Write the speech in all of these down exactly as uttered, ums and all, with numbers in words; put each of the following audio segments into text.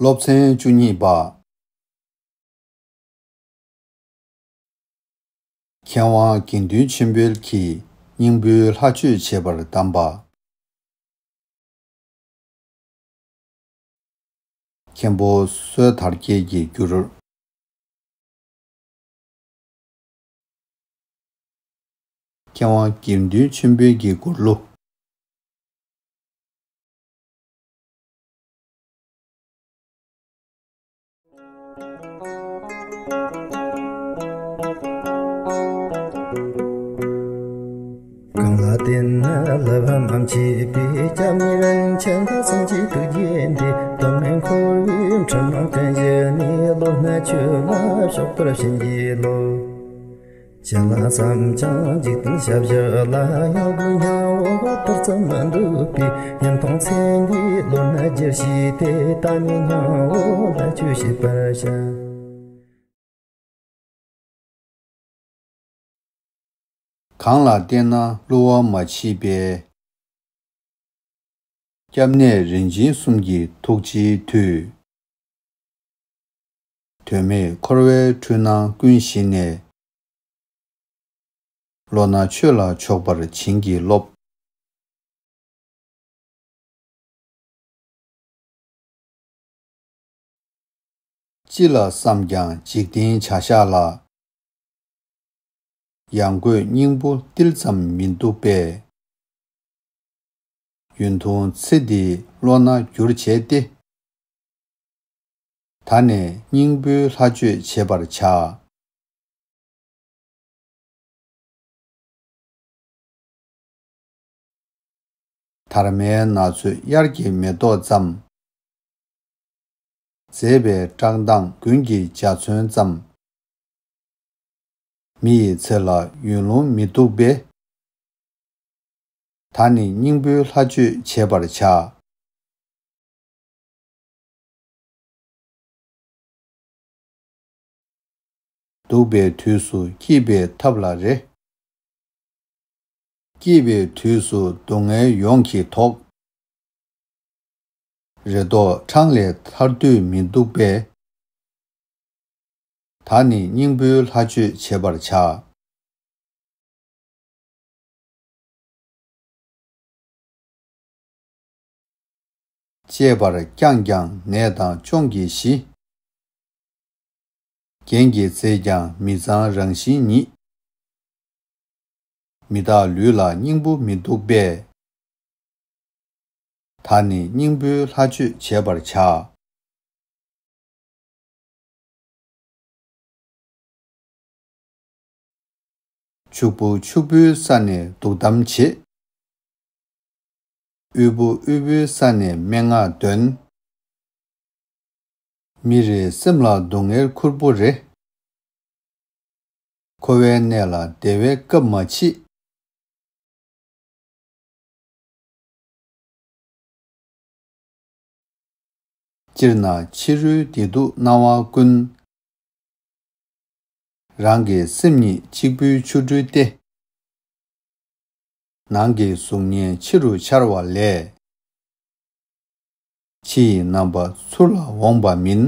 སློབ་ཚན་བཅུ་གཉིས་པ། མཁས་དབང་དགེ་འདུན་ཆོས་འཕེལ་གྱིས་སྙིང་པོའི་ལྷ་མཆོད་བྱེད་པར་གདམས་པ། མཁན་པོ་བསོད་དར་རྒྱས་ཀྱིས་བསྒྱུར། མཁས་དབང་དགེ་འདུན་ཆོས་འཕེལ་གྱི་མགུར་གླུ། གང་ལ་བརྟེན་ན་བསླུ་བ་མ་མཆིས་པའི་སྐྱབས་གནས་རིན་ཆེན་ཐེག་གསུམ་གྱི་ཐུགས་རྗེ་འདི། དོན་མེད་འཁོར་བའི་འཁྲུལ་སྣང་ཀུན་ཞི་ནས། བློ་སྣ་ཆོས་ལ་ཕྱོགས་གཏོར་བྱིན་གྱིས་རློབས། ཅི་ལ་བསམ་ཀྱང་འཇིག་རྟེན་ཞབས་ཞུ་ལ། ཡང་སྒོས་སྙིང་པོ་དུར་ཙམ་མི་འདུག་པས། ཉན་མཐོང་ཚེ་འདིའི་བློ་སྣ་བསྒྱུར་ཤེས་ཏེ། ད་ནི་སྙིང་པོ་ལྷ་མཆོད་བྱེད་པར་བྱ། གང་ལ་བརྟེན་ན་བསླུ་བ་མ་མཆིས་པའི། སྐྱབས་གནས་རིན་ཆེན་གསུམ་གྱི་ཐུགས་རྗེའི་མཐུས། དོན་མེད་འཁོར་བའི་འཁྲུལ་སྣང་ཀུན་ཞི་ནས། བློ་སྣ་ཆོས་ལ་ཕྱོགས་པར་བྱིན་གྱིས་རློབས། ཅི་ལ་བསམ་ཀྱང་འཇིག་རྟེན་བྱ་བཞག་ལ། ཡང་སྒོས་སྙིང་པོ་ཏིལ་ཙམ་མི་འདུག་པས། ཡུན་ཐུང་ཚེ་འདིའི་བློ་སྣ་བསྒྱུར་བྱས་ཏེ། ད་ནས་སྙིང་པོའི་ལྷ་མཆོད་བྱེད་པར་བྱ། དར་མའི་ན་ཚོད་དབྱར་གྱི་མེ་ཏོག་ཙམ། མཛེས་པའི་བཀྲག་མདངས་དགུན་གྱི་འཇའ་ཚོན་ཙམ། མི་ཡི་ཚེ་ལ་ཡུན་ལོང་མི་འདུག་པས། ད་ནི་སྙིང་པོའི་ལྷ་མཆོད་བྱེད་པར་བྱ། འདུག་པའི་དུས་སུ་སྐྱིད་པའི་ཐབས་ལ་རེ། སྐྱིད་པའི་དུས་སུ་སྡུག་བསྔལ་ཡོངས་ཀྱིས་དོགས། རེ་དོགས་འཕྲང་ལས་ཐར་དུས་མི་འདུག་པས། ད་ནི་སྙིང་པོའི་ལྷ་མཆོད་བྱེད་པར་བྱ། གཅེས་པར་བསྐྱངས་ཀྱང་ནད་དང་གཅོང་གིས་ཞི། རྒྱན་གྱིས་མཛེས་ཀྱང་མི་གཙང་རང་བཞིན་ཉིད། མི་རྟག་ལུས་ལ་སྙིང་པོ་མི་འདུག་པས། ད་ནི་སྙིང་པོའི་ལྷ་མཆོད་བྱེད་པར་བྱ། ཕྱུག་པོ་ཕྱུག་པོའི་ས་ནས་སྡུག་གཏམ་བྱེད། དབུལ་པོ་དབུལ་པོའི་ས་ནས་སྨྲེ་སྔགས་འདོན། མི་རེའི་སེམས་ལ་སྡུག་བསྔལ་ཁུར་པོ་རེ། འཁོར་བའི་གནས་ལ་བདེ་བའི་སྐབས་མ་མཆིས། སྤྱིར་ན་ཕྱི་རོལ་བདེ་སྡུག་སྣང་བ་ཀུན། རང་གི་སེམས་ཉིད་གཅིག་པུའི་ཆོ་འཕྲུལ་ཏེ། ནང་གི་གཟུགས་བརྙན་ཕྱི་རུ་འཆར་བ་ལས། ཕྱི་ཡི་རྣམ་པ་ཚུར་ལ་འོང་བ་མིན།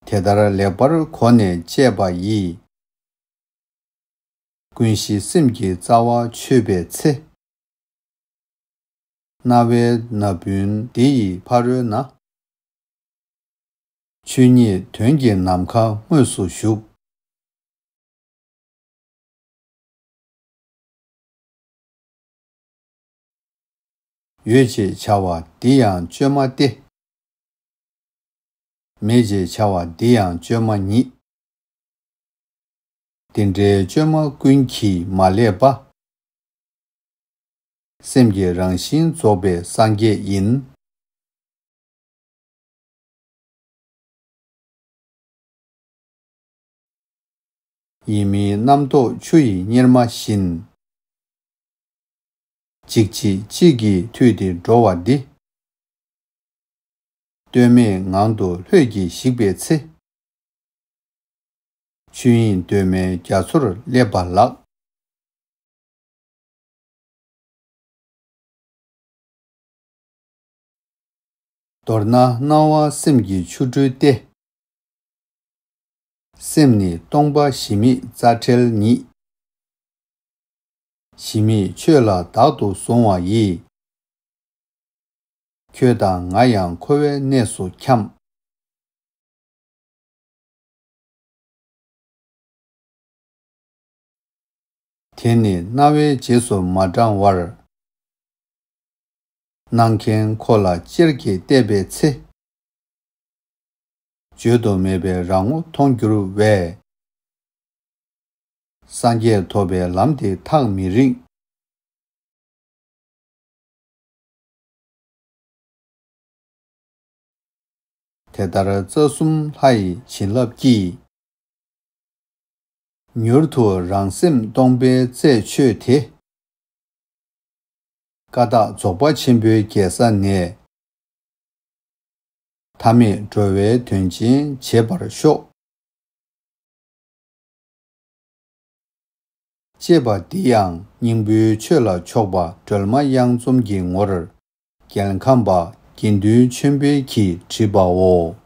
དེ་ལྟར་ལེགས་པར་གོ་ནས་དཔྱད་པ་ཡིས། ཀུན་གཞི་སེམས་ཀྱི་རྩ་བ་ཆོད་པའི་ཚེ། རྣ་བའི་ན་བུན་འདི་ཡི་ཕ་རོལ་ན། ཆོས་ཉིད་དོན་གྱི་ནམ་མཁའ་དངོས་སུ་བཞུགས། ཡོད་ཅེས་བྱ་བ་འདི་ཡང་བཅོས་མ་སྟེ། མེད་ཅེས་བྱ་བ་འདི་ཡང་བཅོས་མ་ཉིད། འདི་འདྲའི་བཅོས་མ་ཀུན་གྱིས་མ་བསླད་པ། སེམས་ཀྱི་རང་བཞིན་རྫོགས་པའི་སངས་རྒྱས་ཡིན། ཡིད་མིན་རྣམ་རྟོག་ཆུ་ཡི་གཉེར་མ་བཞིན། འཇིགས་བྱེད་གཅིག་གིས་མཐུད་དེ་འགྲོ་བ་འདི། ལྟོས་མེད་ངང་དུ་ལྷོད་ཀྱིས་ཞིག་པའི་ཚེ། ཆོས་དབྱིངས་གདོད་མའི་རྒྱ་མཚོར་སླེབས་པ་ལགས། མདོར་ན་སྣང་བ་སེམས་ཀྱི་ཆོ་འཕྲུལ་ཏེ། སེམས་ནི་སྟོང་པ་གཞི་མེད་རྩ་བྲལ་ཉིད། གཞི་མེད་ཆོས་ལ་བདག་ཏུ་བཟུང་བ་ཡིས། ཁྱོད་དང་ང་ཡང་འཁོར་བའི་གནས་སུ་འཁྱམས། དེ་ནི་རྣ་བའི་རྗེས་སུ་མ་འབྲང་བར། སྣང་མཁན་ཁོ་ལ་ཅེར་གྱིས་བལྟས་པའི་ཚེ། བརྗོད་དུ་མེད་པའི་རང་ངོ་མཐོང་འགྱུར་བས། སངས་རྒྱས་ཐོབ་པའི་ལམ་དེ་ཐག་མི་རིང་། དེ་ལྟར་རྩ་གསུམ་ལྷ་ཡི་བྱིན་རླབས་ཀྱིས། མྱུར་དུ་རང་སེམས་སྟོང་པའི་རྩད་ཆོད་དེ། ཀ་དག་རྫོགས་པ་ཆེན་པོའི་རྒྱལ་ས་ནས། མཐའ་མེད་འགྲོ་བའི་དོན་ཆེན་བྱེད་པར་ཤོག། ཅེས་པ་འདི་ཡང་སྙིང་པོའི་ཆོས་ལ་ཕྱོགས་པ་སྒྲོལ་མ་དབྱངས་འཛོམས་ཀྱི་ངོར་རྒྱལ་ཁམས་པ་དགེ་འདུན་ཆོས་འཕེལ་གྱིས་བྲིས་པའོ།